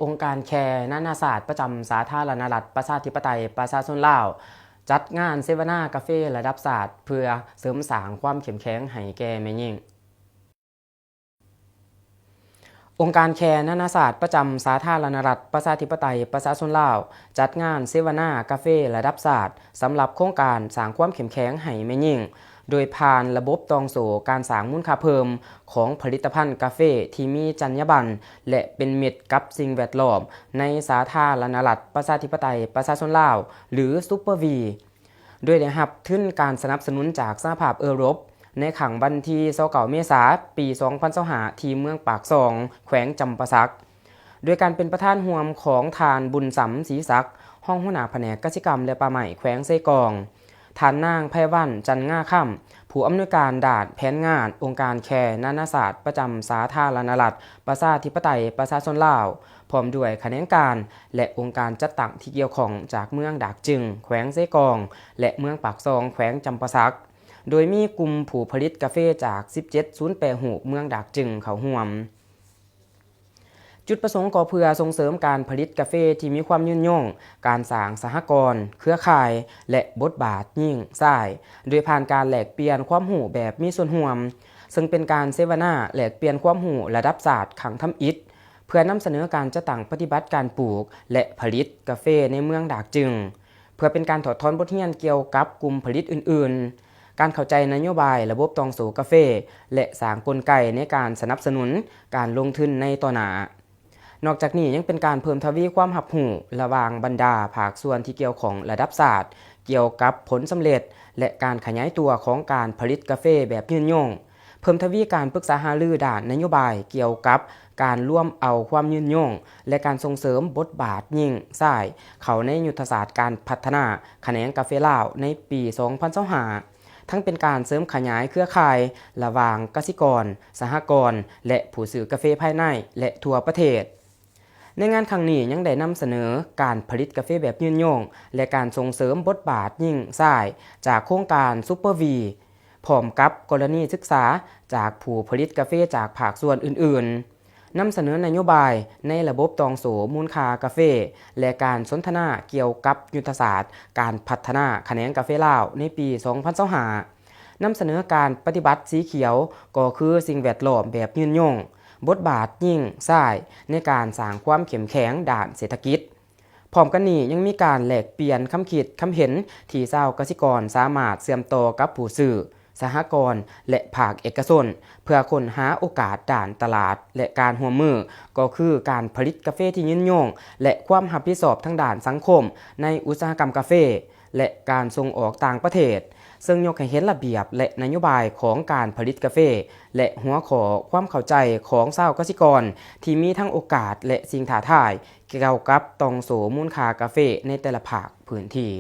ອົງການແຄນານາຊາດປະຈຳສາທາລະນະລັດປະຊາທິປະໄຕປະຊາຊົນລາວ ຈັດງານເສວນາກາເຟລະດັບຊາດ ເພື່ອເສີມສ້າງຄວາມເຂັ້ມແຂງໃຫ້ແກ່ແມ່ຍິງ. ອົງການແຄນານາຊາດປະຈຳສາທາລະນະລັດປະຊາທິປະໄຕປະຊາຊົນລາວ ຈັດງານເສວນາກາເຟລະດັບຊາດ ສຳລັບໂຄງການສ້າງຄວາມເຂັ້ມແຂງໃຫ້ແມ່ຍິງ ໂດຍຜ່ານລະບົບຕ່ອງໂສ້ການສ້າງມູນຄ່າເພີ່ມຂອງຜະລິດຕະພັນກາເຟທີ່ມີຈັນຍາບັນ ແລະ ເປັນມິດກັບສິ່ງແວດລ້ອມໃນສາທາລະນະລັດປະຊາທິປະໄຕປະຊາຊົນລາວ ຫຼື Super V ໂດຍໄດ້ຮັບທຶນການສະໜັບສະໜູນຈາກສະຫະພາບເອີຣົບ ໃນຄັ້ງວັນທີຊາວເກົ້າເມສາ ປີສອງພັນຊາວຫ້າ ທີ່ເມືອງປາກຊ່ອງ ແຂວງຈຳປາສັກ ໂດຍການເປັນປະທານຮ່ວມຂອງທ່ານ ບຸນສຳ ສີສັກ ຮອງຫົວໜ້າພະແນກກະສິກຳ ແລະ ປ່າໄມ້ແຂວງເຊກອງ, ທ່ານນາງ ໄພວັນ ຈັນງາຄຳ ຜູ້ອຳນວຍການດ້ານແຜນງານອົງການແຄນານາຊາດປະຈຳສາທາລະນະລັດປະຊາທິປະໄຕປະຊາຊົນລາວ ພ້ອມດ້ວຍຂະແໜງການ ແລະ ອົງການຈັດຕັ້ງທີ່ກ່ຽວຂ້ອງຈາກເມືອງດາກຈຶງ ແຂວງເຊກອງ ແລະ ເມືອງປາກຊ່ອງ ແຂວງຈຳປາສັກ ໂດຍມີກຸ່ມຜູ້ຜະລິດກາເຟຈາກສິບເຈັດສູນແປຮູບເມືອງດາກຈຶງເຂົ້າຮ່ວມ. ຈຸດປະສົງກໍເພື່ອສົ່ງເສີມການຜະລິດກາເຟທີ່ມີຄວາມຍືນຍົງ, ການສ້າງສະຫະກອນ, ເຄືອຂ່າຍ ແລະ ບົດບາດຍິງຊາຍ ໂດຍຜ່ານການແລກປ່ຽນຄວາມຮູ້ແບບມີສ່ວນຮ່ວມ, ເຊິ່ງເປັນການເສວນາແລກປ່ຽນຄວາມຮູ້ລະດັບຊາດຄັ້ງທຳອິດ ເພື່ອນຳສະເໜີການຈັດຕັ້ງປະຕິບັດການປູກ ແລະ ຜະລິດກາເຟໃນເມືອງດາກຈຶງ ເພື່ອເປັນການຖອດຖອນບົດຮຽນກ່ຽວກັບກຸ່ມຜະລິດອື່ນໆ, ການເຂົ້າໃຈນະໂຍບາຍລະບົບຕ່ອງໂສ້ກາເຟ ແລະ ສ້າງກົນໄກໃນການສະໜັບສະໜູນການລົງທຶນໃນຕໍ່ໜ້າ. ນອກຈາກນີ້ຍັງເປັນການເພີ່ມທະວີຄວາມຮັບຮູ້ລະຫວ່າງບັນດາພາກສ່ວນທີ່ກ່ຽວຂ້ອງລະດັບຊາດ ກ່ຽວກັບຜົນສຳເລັດ ແລະ ການຂະຫຍາຍຕົວຂອງການຜະລິດກາເຟແບບຍືນຍົງ, ເພີ່ມທະວີການປຶກສາຫາລືດ້ານນະໂຍບາຍກ່ຽວກັບການລວມເອົາຄວາມຍືນຍົງ ແລະ ການສົ່ງເສີມບົດບາດຍິງຊາຍເຂົ້າໃນຍຸດທະສາດການພັດທະນາຂະແໜງກາເຟລາວໃນປີສອງພັນຊາວຫ້າ ທັງເປັນການເສີມຂະຫຍາຍເຄືອຂ່າຍລະຫວ່າງກະສິກອນ, ສະຫະກອນ ແລະ ຜູ້ຊື້ກາເຟພາຍໃນ ແລະ ທົ່ວປະເທດ. ໃນງານຄັ້ງນີ້ຍັງໄດ້ນຳສະເໜີການຜະລິດກາເຟແບບຍືນຍົງ ແລະ ການສົ່ງເສີມບົດບາດຍິງຊາຍຈາກໂຄງການ Super V ພ້ອມກັບກໍລະນີສຶກສາຈາກຜູ້ຜະລິດກາເຟຈາກພາກສ່ວນອື່ນໆ, ນຳສະເໜີນະໂຍບາຍໃນລະບົບຕ່ອງໂສ້ມູນຄ່າກາເຟ ແລະ ການສົນທະນາກ່ຽວກັບຍຸດທະສາດການພັດທະນາຂະແໜງກາເຟລາວໃນປີສອງພັນຊາວຫ້າ, ນຳສະເໜີການປະຕິບັດສີຂຽວ ກໍຄືສິ່ງແວດລ້ອມແບບຍືນຍົງ, ບົດບາດຍິງຊາຍໃນການສ້າງຄວາມເຂັ້ມແຂງດ້ານເສດຖະກິດ. ພ້ອມກັນນີ້ຍັງມີການແລກປ່ຽນຄຳຄິດຄຳເຫັນທີ່ຊາວກະສິກອນສາມາດເຊື່ອມຕໍ່ກັບຜູ້ຊື້, ສະຫະກອນ ແລະ ພາກເອກະຊົນ ເພື່ອຄົ້ນຫາໂອກາດດ້ານຕະຫຼາດ ແລະ ການຮ່ວມມື ກໍຄືການຜະລິດກາເຟທີ່ຍືນຍົງ ແລະ ຄວາມຮັບຜິດຊອບທາງດ້ານສັງຄົມໃນອຸດສາຫະກຳກາເຟ ແລະ ການສົ່ງອອກຕ່າງປະເທດ, ເຊິ່ງຍົກໃຫ້ເຫັນລະບຽບ ແລະ ນະໂຍບາຍຂອງການຜະລິດກາເຟ ແລະ ຫົວຂໍ້ຄວາມເຂົ້າໃຈຂອງຊາວກະສິກອນທີ່ມີທັງໂອກາດ ແລະ ສິ່ງທ້າທາຍກ່ຽວກັບຕ່ອງໂສ້ມູນຄ່າກາເຟໃນແຕ່ລະພາກພື້ນທີ່.